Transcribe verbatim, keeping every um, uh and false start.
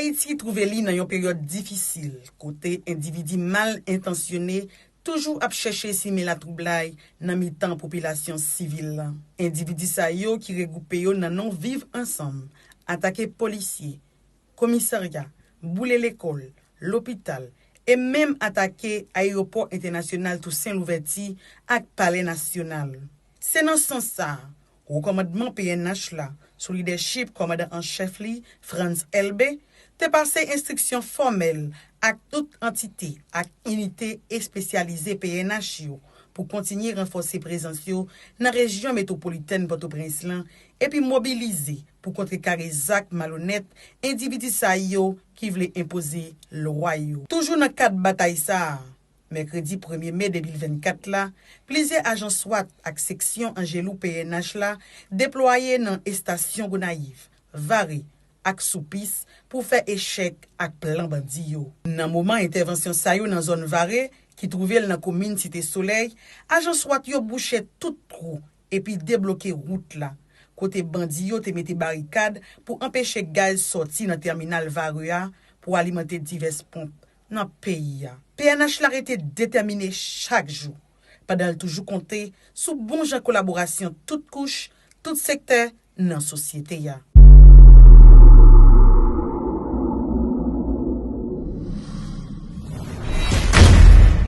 Ayiti twouve li nan yon peryòd difisil, kote endividi mal entansyone toujou ap chèche simen latwoublay nan mitan popilasyon sivil la. Endividi sa yo ki regwoupe yo nan non Viv Ansanm, atake polisye, komisarya, boule lekòl, lopital, e menm atake ayewopò entènasyonal Tousen Louvèti ak Palè Nasyonal. Se nan sans sa a, Wo Kòmandman P N H la, sou lidèchip kòmandan an chèf li, Frantz Elbé, te pase enstriksyon fòmèl ak tout antite ak inite espesyalize P N H yo pou kontinye ranfòse prezans yo nan rejyon metwopolitèn Pòtoprens lan epi mobilize pou kontrekare zak malonèt endividi sa yo ki vle enpoze lwa yo. Toujou nan kad batay sa a, mèkredi premye me de mil vennkat la, plizyè ajan swat ak seksyon Angelou P N H la deplwaye nan estasyon Gonayiv, Vare ak Soupis pou fè echèk ak plan bandi yo. Nan moman entèvansyon sa yo nan zòn Vare, ki twouve l nan komin Site Solèy, ajan swat yo bouche tout twou epi debloke wout la, kote bandi yo te mete barikad pou anpeche gaz sòti nan tèminal Vare a pou alimante divès ponp nan peyi a. P N H la rete detèmine chak jou, pandan l toujou konte sou bon jan kolaborasyon tout kouch, tout sektè nan sosyete a.